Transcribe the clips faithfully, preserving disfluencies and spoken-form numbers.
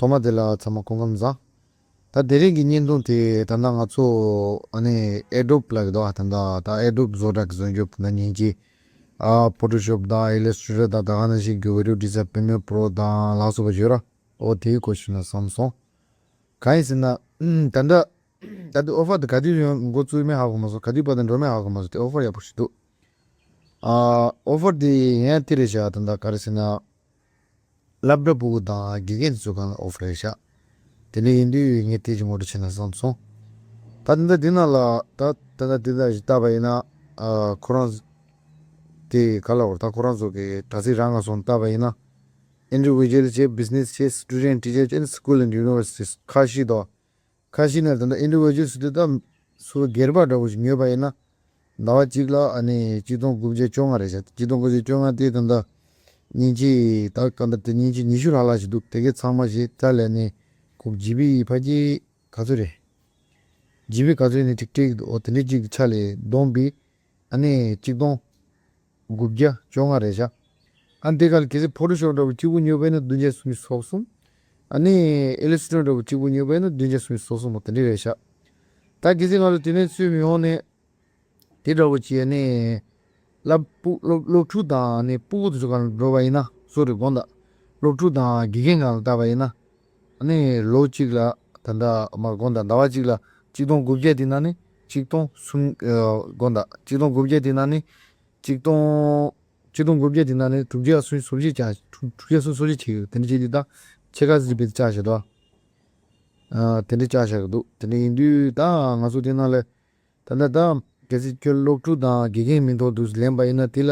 ཐོག་མ་དེ་ལ་ཚང་མ་སྐུ་ཁམས་བཟང་། ད་དེ་རིང་གི་བརྙན་ཐུང་དེ་ད་ལྟ་ང་ཚོ་ཨ་ནི་Adobe་ལབ་ཀྱི་འདུག་ད་ལྟ་ད་Adobe་བཟོ་གྲྭ་གི་བཟོ་བཅོས་ད་མཉེན་ཆས། ཨ་Photoshop་དང་Illustrator་དང་ད་ག་ནང་བཞིན་གྱི་Video Design Premiere Pro་དང་ལ་སོགས་པ་ཡོད་ར། འོ་དེའི་སྐོར་ཞུ་ན་བསམ་སོང་། གང་ཡིན་ཟེར་ན། ཨུམ། ད་ལྟ་ད་ལྟ་offer་དེ་ག་དུས་ཡོང་འགོ་བཙུགས་མིན་ཧ་གོ་མ་སོང་། ག་དུས་བར་དུ་འགྲོ་མིན་ཧ་གོ་མ་སོང་། དེ་offer་ཡག་པོ་ཞིག་འདུག་ཨ་offer་དེ་ཡང་དེ་རེད་ཤག་ད་ལྟ་ག་རེ་ཟེར་ན། སློབ་གྲྭ་ཕྲུ་གུ་དང་དགེ་རྒན་ཚོའི་སྒང་ལ་offer་རེད་ཤག་དེ་འདྲ་ཡིན་དུས་ངས་དེ་ཅིག་ངོ་སྤྲོད་བྱས་ན་བསམ་སོང་། ད་ད་ལྟ་འདི་ནང་ལ་ད་ད་ལྟ་འདི་ལྟ་ཞིག་བལྟས་པ་ཡིན་ན། ཨ་ཁོ་རང་དེ་ག་ལ་བར་ད་ཁོ་རང་ཚོ་གི་དྲ་ཚིགས་རང་ག་སོང་བལྟས་པ་ཡིན་ན། Individual་བྱས། Business་བྱས། Student། Teacher་བྱས། School and Universities་ཁ་ཤས་དང་། ཁ་ཤས་ནས་ད་ལྟ་Individual་ཟེར་དུས་ད་སུ་སྒེར་པ་འདྲ་བོ་ཞིག་ཉོས་པ་ཡིན་ན། ཟླ་བ་གཅིག་ལ་ཨ་ནི་གཅིག་སྟོང་དགུ་བརྒྱ་བཅོ་ལྔ་རེད་ཤག་གཅིག་སྟོང་དགུ་བརྒྱ་བཅོ་ལྔ་དེ་ད་ལྟ་མཉེན་ཆས་ད་ག་འདྲ་དེ་མཉེན་ཆས་ཉི་ཤུ་ལྷག་ལྷག་ཞིག་འདུག་དེ་གའི་ཚང་མ་ཞིག་ཆ་ལས་ནི་ཁོ་ཇི་བི་ཕལ་ཆེར་ག་ཚོད་རེད། ཇི་བི་ག་ཚོད་ནི་ཅིག་སྤྲད་ཀྱི་འདུག་འོ་དེ་འདྲའི་ཅིག་ཆ་ལས་བསྡོམས་པས་ཨ་ནི་གཅིག་སྟོང་དགུ་བརྒྱ་བཅོ་ལྔ་རེད་ཤག་ཨ་འདི་ག་ལ་གལ་སྲིད་Photoshop་འདྲ་བོ་གཅིག་པུ་ཉོས་པ་ཡིན་ན་བདུན་བརྒྱ་སུམ་ཅུ་སོ་གསུམ། ཨ་ནི་Illustrator་འདྲ་བོ་གཅིག་པུ་ཉོས་པ་ཡིན་ན་བདུན་བརྒྱ་སུམ་ཅུ་སོ་གསུམ་འོ་དེ་འདྲ་རེད་ཤག་ད་གལ་སྲིད་ང་ལ་དེ་ནས་ཚུད་མི་ཡོང་ནས། དེ་འདྲ་བོ་བྱས་ནས། སློབ་སློབ་སློབ་ཕྲུག་དང་ནི་སྤུ་གུ་དེ་ཚོ་སྒང་ལ་འགྲོ་བ་ཡིན་ན་སོ་རེ་དགོངས་དག་སློབ་ཕྲུག་དང་དགེ་རྒན་སྒང་ལ་བལྟས་པ་ཡིན་ན། ཨ་ནི་ལོ་གཅིག་ལ་ད་ལྟ་མར་དགོངས་དག་ཟླ་བ་གཅིག་ལ་གཅིག་སྟོང་དགུ་བརྒྱ་དེ་ནང་ནས་གཅིག་སྟོང་གསུམ། ཨ་དགོངས་དག་གཅིག་སྟོང་དགུ་བརྒྱ་དེ་ནང་ནས་གཅིག་སྟོང་གཅིག་སྟོང་དགུ་བརྒྱ་དེ་ནང་ནས་དྲུག་བརྒྱ་སུམ་ཅུ་སོ་བཞི་བཅག་དྲུག་དྲུག་བརྒྱ་སུམ་ཅུ་སོ་བཞི་བྱེད་ཡོད། དེ་འདྲ་བྱས་དུས་ད་ཕྱེད་ཀ་ཙམ་དཔེ་བཅག་བཞག་འདུག་ཨ་དེ་འདྲ་བཅག་བཞག་གི་འདུག་དེ་འདྲ་ཡིན་དུས་ད་ང་ཚོ་དེ་ནང་ལ། ད་ལྟ་ད་གལ་སྲིད་ཁྱོད་སློབ་ཕྲུག་དང་དགེ་རྒན་མིང་ཐོག་ཏུ་ལེན་པ་ཡིན་ན་དེ་ལ་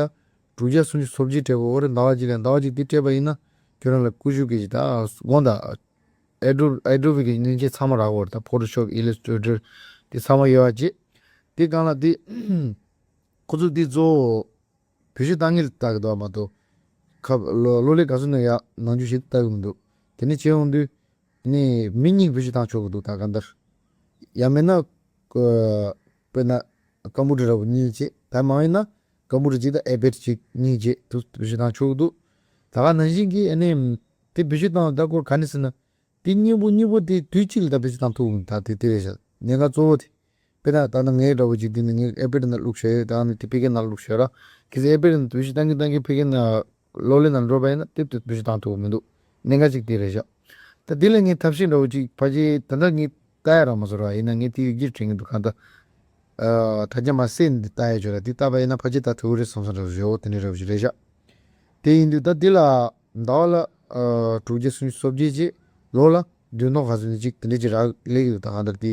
དྲུག་བརྒྱ་སུམ་ཅུ་སོ་བཞི་སྤྲད་དགོས་རེད། ཟླ་བ་གཅིག་ལ་ཟླ་བ་གཅིག་དེ་སྤྲད་པ་ཡིན་ན་ཁྱོད་རང་ལ་ཀུ་ཤུ་གི་ད་དགོངས་དག Adobe Adobe་གི་མཉེན་ཆས་ཚང་མ་རག་གི་རེད། ད་Photoshop Illustrator་དེ་ཚང་མ་ཡོད་པ་བྱས། དེ་སྒང་ལ་དེ་ཁོ་ཚོ་དེ་གཙོ་བོ་བེད་སྤྱོད་བཏང་མཁན་ལ་ལྟ་གི་འདུག་མ་གཏོགས། ཁ་གློག་ཀླད་ག་ཚོད་ནས་ཡ་ནང་འཇུག་བྱེད་ལྟ་གི་མི་འདུག་དེ་ནས་བྱས་ཡོང་དུས། ནས་མི་གཉིས་བེད་སྤྱོད་བཏང་ཆོག་གི་འདུག་ད་གང་ལྟར། ཡང་མིན་ན། ཨ་དཔེར་ན། ཀམ་པུ་ཊར་འདྲ་བོ་གཉིས་བྱས། ད་མང་ཡིན་ན། ཀམ་པུ་ཊར་གཅིག་དང་ཨའི་པེཌ་གཅིག་གཉིས་བྱས་དུ་བེད་སྤྱོད་བཏང་ཆོག་གི་འདུག་ད་ག་ནང་བཞིན་གྱི་ཨ་ནི། དེ་བེད་སྤྱོད་བཏང་ད་སྐོར་ག་ནས་ཟེར་ན། དེ་གཉིས་པོ་གཉིས་པོ་དེ་དུས་གཅིག་ལ་ད་བེད་སྤྱོད་བཏང་ཐུབ་གི་མི་འདུག་ད་དེ་དེ་རེད་ཤག་གནད་འགག་གཙོ་བོ་དེ། དཔེར་ན་ད་ནི་ངའི་འདྲ་བོ་ཅིག་དེ་ནི་ངའི་ཨའི་པེཌ་ནང་བླུགས་བཞག་ཡོད། ད་ནི་དེ་ཕ་གིའི་ནང་བླུགས་བཞག་ར། གལ་སྲིད་ཨའི་པེཌ་ནང་བེད་སྤྱོད་བཏང་གིན་བཏང་གིན་ཕ་གིའི་ནང་གློག་ཀླད་ནང་འགྲོ་བ་ཡིན་ན་དེབ་དེ་བེད་སྤྱོད་བཏང་ཐུབ་ཀྱི་མི་འདུག་གནད་འགག་ཅིག་དེ་རེད་ཤག་ད་དེ་ལ་ངས་ཐབས་ཤེས་འདྲ་བོ་ཅིག་ཕལ་ཆེར་ད་ལྟ་ངས་ལྟ་ཡ་རག་མ་སོང་ར། ཡིན་ན་ངས་དེ་ཡི་གེར་དྲན་གྱི་འདུག་གང་ལྟར། ཨ་དྲ་རྒྱ་མ་གསེར་འདི་ལྟ་ཡ་བྱོས་ར། དེ་ལྟ་བ་ཡིན་ན་ཕལ་ཆེར་ད་ཐུབ་ཀྱི་རེད་བསམ་བསམ་འདྲ་བོ་ཞིག་འོ་དེ་འདྲ་འདྲ་བོ་ཞིག་རེད་ཤག་དེ་ཡིན་དུས་ད་དེ་ལ་ཟླ་བ་ལ་ཨ་དྲུག་བརྒྱ་སུམ་ཅུ་སོ་བརྒྱད་ཅེས། ལོ་ལ་བདུན་སྟོང་ག་ཚོད་ནས་ཅིག་དེ་འདྲ་ཅིག་རག་ལས་ཀྱི་འདུག་ད་གང་ལྟར་དེ་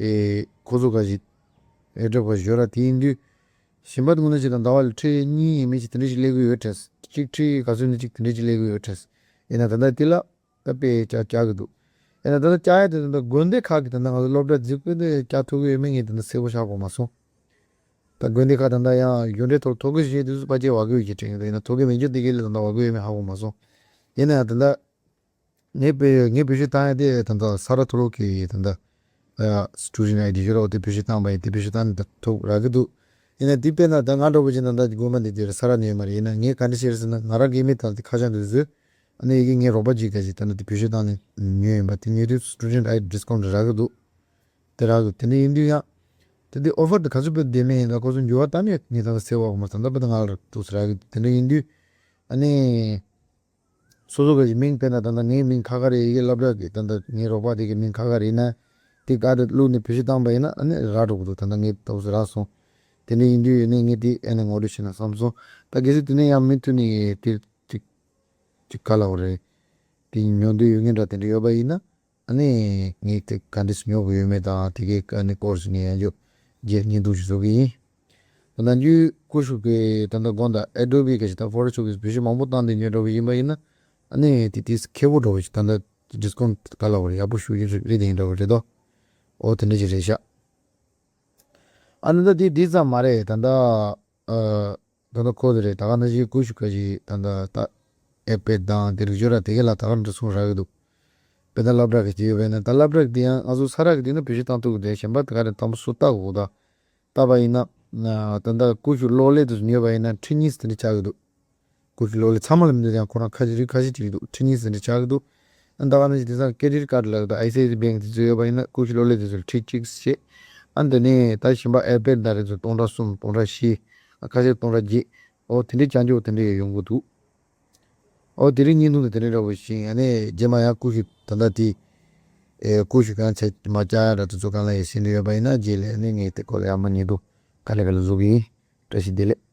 ཨེ་ཁོ་ཚོ་ག་ཞིག་ཨེ་སྒྲུབ་པ་ཞོར་ར། དེ་ཡིན་དུས་གཞན་པ་དེ་ངོ་ནས་བྱས་ན་ཟླ་བ་ལ་ཁྲི་གཉིས་ཡས་མས་ཅིག་དེ་འདྲ་ཅིག་སླེབས་ཀྱི་ཡོད་དྲན། གཅིག་ཁྲི་ག་ཚོད་ནས་ཅིག་དེ་འདྲ་ཅིག་སླེབས་ཀྱི་ཡོད་དྲན། ཡིན་ན་ད་ལྟ་དེ་ལ་ད་དཔེ་བྱ་བྱ་གི་འདུག་ཡིན་ན་ད་ལྟ་བྱ་ཡ་དེ་ད་ལྟ་དགོན་སྡེ་ཁག་གི་ད་ལྟ་ང་ཚོ་སློབ་གྲྭ་རྫིག་པོ་དེ་བྱ་ཐུབ་ཀྱི་ཡོད་མེད་ངས་ད་ལྟ་གསལ་པོ་ཤེས་ཀྱི་ཡོད་མ་སོང་། ད་དགོན་སྡེ་ཁག་ད་ལྟ་ཡང་རྒྱུ་འབྲས་ཐོག་ཐོ་འགོད་བྱེད་དུས་སུ་ཕལ་ཆེར་བ་གི་ཡོད་ཀྱི་དྲན་གྱི་འདུག་ཡིན་ན་ཐོ་འགོད་མེད་རྒྱུ་དེ་གའི་ལ་ད་ལྟ་བ་གི་ཡོད་མེད་ཧ་གོ་མ་སོང་། ཡིན་ན་ཡང་ད་ལྟ་ངས་བེད་ངས་བེད་སྤྱོད་བཏང་ཡ་དེ་ད་ལྟ་ས་རཱ་ཐོ་རོ་གི་ད་ལྟ་ཨ་Student I D ཞུ་རོགས་དེ་བེད་སྤྱོད་བཏང་པ་ཡིན། དེ་བེད་སྤྱོད་བཏང་ནས་ད་ཐོབ་རག་གི་འདུག་ཡིན་ན་དེ་དཔེར་ན་ད་ང་འདྲ་པོ་ཅིག་ད་ལྟ་དགོན་པ་འདི་དེར་ས་རཱ་ནས་ཡོད་མ་རེད། ཡིན་ན་ངས་ག་འདྲ་བྱས་རེད་ཟེར་ན་ང་རང་གི་མི་ད་དེ་ཁ་བྱང་དུ་བཟོས། ཨ་ནི་ཡི་གེ་ངའི་རོགས་པ་ཅིག་ག་ཅིག་ད་ལྟ་དེ་བེད་སྤྱོད་བཏང་ནས་ཉོས་ཡིན་པ་དེ་ཉོས་དུས་Student I D discount རག་གི་འདུག་དེ་རག་གི་དེ་འདྲ་ཡིན་དུས་ཡང་དེ་དེ་offer དེ་ག་ཚོད་བེད་བདེ་མེད་ཡིན་ད་ཁོ་ཚོ་འགྱུར་བ་གཏན་ནས་ངས་ད་ལྟ་གསལ་བ་གོ་མ་ད་ལྟ་བར་དུ་ང་ལ་འདུག་ཟེར་རག་གི་དེ་འདྲ་ཡིན་དུས་ཨ་ནི། སོ་སོ་ག་ཅིག་མིང་དཔེར་ན་ད་ལྟ་ངའི་མིང་ཁ་ཁ་རེ་ཡི་གེ་སློབ་གྲྭ་གི་ད་ལྟ་ངའི་རོགས་པ་དེ་གི་མིང་ཁ་ཁ་རེ་ཡིན་ན་དེ་ག་དེ་བླུགས་ནས་བེད་སྤྱོད་བཏང་པ་ཡིན་ན་ཨ་ནི་རག་འགྲོ་གི་འདུག་ད་ལྟ་ངའི་ཏོག་ཙམ་རག་སོང་། དེ་འདྲ་ཡིན་དུས་ཡོད་ནས་ངས་དེ་ཨ་ནི་ངོ་སྤྲོད་བྱས་ན་བསམ་སོང་། ད་གལ་སྲིད་དེ་ནས་ཡང་མུ་མཐུད་ནས་དེ་ཅིག་ཅིག་ག་ལབ་དགོས་རེད། དེ་ཉོ་འདོད་ཡོད་མཁན་འདྲ་དེ་འདྲ་ཡོད་པ་ཡིན་ན་ཨ་ནི་ངས་དེ་ག་འདྲས་ཉོ་དགོས་ཡོད་མེད་དང་དེ་གའི་ཨ་ནི་སྐོར་ཞིག་ངས་ཡང་བསྐྱར་བརྙན་ཐུང་ཞིག་བཟོ་གི་ཡིན། ད་ནང་རྒྱུད་ཀུ་ཤུ་གི་ད་ལྟ་དགོངས་དག Adobe་གི་ཞིག་ད་Photoshop་གི་བེད་སྤྱོད་མང་པོ་བཏང་སྟེ་ཉོས་འདྲ་བོ་ཡིན་པ་ཡིན་ན་ཨ་ནི་དེ་དེ་ཁེ་པོ་འདྲ་བོ་ཞིག་ད་ལྟ་discount་ག་ལ་བར་ཡག་པོ་ཞུ་ཡིན་རེད་དེ་ཡིན་འདྲ་བོ་རེད་དོ། ཨོ་དེ་འདྲ་ཞིག་རེད་ཤག་ཨ་ནི་ད་དེ་དེ་ཙམ་མ་རེད། ད་ལྟ་ཨ་ད་ལྟ་ཁོ་དེ་རེད། ད་ག་ནང་བཞིན་ཀུ་ཤུ་ག་ཞིག་ད་ལྟ་ད་iPad་དང་དེ་རིགས་ཡོད་ར་དེ་ག་ལ་ད་ག་འདྲ་གསུང་རག་གི་འདུག་དཔེར་ན་སློབ་གྲྭ་གི་དེ་ཡོད་པས་ན་ད་སློབ་གྲྭ་གི་དེ་ཡང་ང་ཚོ་ས་ར་གི་དེ་ནི་བེད་སྤྱོད་བཏང་ཐུབ་གི་འདུག་གཞན་པ་དེ་ག་རེ་དམ་པོ་སུ་ལྟ་གི་འོག་ད། ལྟ་བ་ཡིན་ན། ད་ལྟ་ཀུ་ཤུ་གློག་ཀླད་དུ་ཉོས་པ་ཡིན་ན་ཁྲི་གཉིས་ཟིན་འདྲ་ཆགས་ཀྱི་འདུག་ཀུ་ཤུ་གློག་ཀླད་ཚང་མ་ལ་མི་འདུག་ཡང་ཁོ་རང་ཁ་ཤས་རིགས་ཁ་ཤས་ཅིག་འདུག་ཁྲི་གཉིས་ཟིན་འདྲ་ཆགས་ཀྱི་འདུག་ཨ་ད་ག་ནང་བཞིན་དེང་སང་ཀེ་རེ་ཌིཊ་ཀཌ་ལབ་ད་ཨའི་སི་ཨའི་སི་བེང་དེ་ཚོ་ཡོད་པ་ཡིན་ན་ཀུ་ཤུ་གློག་ཀླད་དེ་ཚོ་ཁྲི་གཅིག་བྱས། ཨ་འདི་ནས་ད་གཞན་པ་ཨའི་པེཌ་ད་རེ་ཚོ་སྟོང་ཕྲག་གསུམ་སྟོང་ཕྲག་བཞི། ཨ་ཁ་ཤས་སྟོང་ཕྲག་བརྒྱད། ཨོ་དེ་འདྲའི་ཅ་འཇོག་དེ་འདྲའི་ཡོང་གི་འདུག་ཨོ་དེ་རིང་བརྙན་ཐུང་དེ་དེ་འདྲའི་འདྲ་པོ་ཞིག་ཨ་ནས་རྗེས་མ་ཡང་ཀུ་ཤུ་ད་ལྟ་དེ་ཨེ་ཀུ་ཤུ་གང་ཚད་མ་བཅག་ཡ་འདྲ་དེ་ཚོ་གང་ལ་ཡི་ཟིན་འདྲ་ཡོད་པ་ཡིན་ན་རྗེས་ལ་ཨ་ནས་ངས་དེ་སྐོར་ལ་ཡང་མ་བརྙན་ཐུང་ག་ལེ་ག་ལེ་བཟོ་གི་ཡིན། བཀྲ་ཤིས་བདེ་ལེགས།